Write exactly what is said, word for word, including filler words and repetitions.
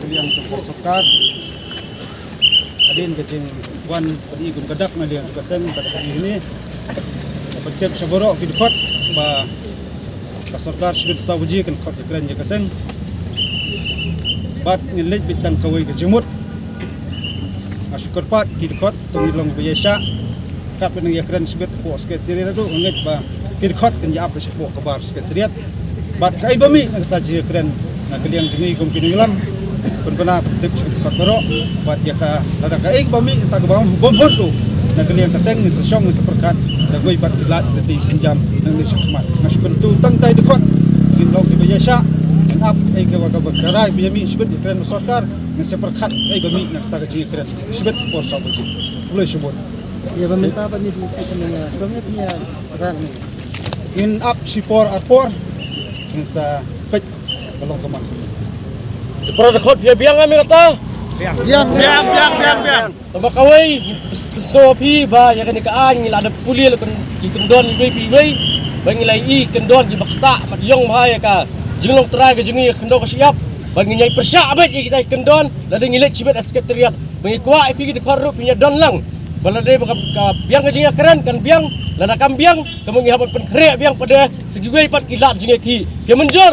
Liang jong ka sorkar. Hadien ka jingwan ka i kum ka dak na liang jong ka seng ka seng ini. Ka pyntip sha baroh ki dkhot ba ka sorkar shibit saw baje kan khot ïakren ïa ka seng. Bad ngin leit beit tang kawei ka jingmut. Nga shu kyrpad ki dkhot to ngi long ba ïaishah. Katba nang ïakren shibit hapoh secretariat ruh nga ngeit ba ki dkhot kan ïa ap shapoh ka bar secretariat. Bad kaei ba mih na kata jingïakren na ka liang jong ngi kum ki nongïalam, sa pynbna pyntip sha ki dkhot baroh. Bad ïa ka lada kaei ba mih kata kaba bym hut ruh na ka liang ka seng ngin sa shong ngin sa pyrkhat da kawei pat ki lad ki lynti sienjam nangne shakhmat. Nga shu kyntu tang tai dkhot ngin long kiba ïaishah, ngin ap ei kaba kaba ka rai ba ïa mih shibit ïakren na sorkar, ngin sa pyrkhat ei ba mih na kata ka jingïakren shibit por saw baje. Khublei shibun. Ïa ba mynta ba mih ki kane, ïa shong ïa kane, ïa ran ni. Ngin ap shi por ar por ngin sa peit ka long kumno. Te para dkhot ïa biang ïa me kata. Biang, biang, biang, biang. Tang ba kawei, sngewbha phi ba ïa kane ka aiñ ngi la da pule la ki kyndon iwei pa iwei. Ba ngi la i kyndon kiba ktah mat ïong bha ïa ka jinglong trai ka jong ngi ïa ka khyndew ka shyiap. Ba ngin ïai pyrshah beit ïa kita ki kyndon lada ngi leit shibit ha secretariat. Ba ngi kwah ïa phi ki dkhot ruh phin ïa don lang. Ba lada ba ka, ka biang ka jingïakren kan biang, lada kam biang, ka mut ngi hap ban pynkhreh biang pat de sha kiwei pat ki lad jingïakhih. Phi mynjur?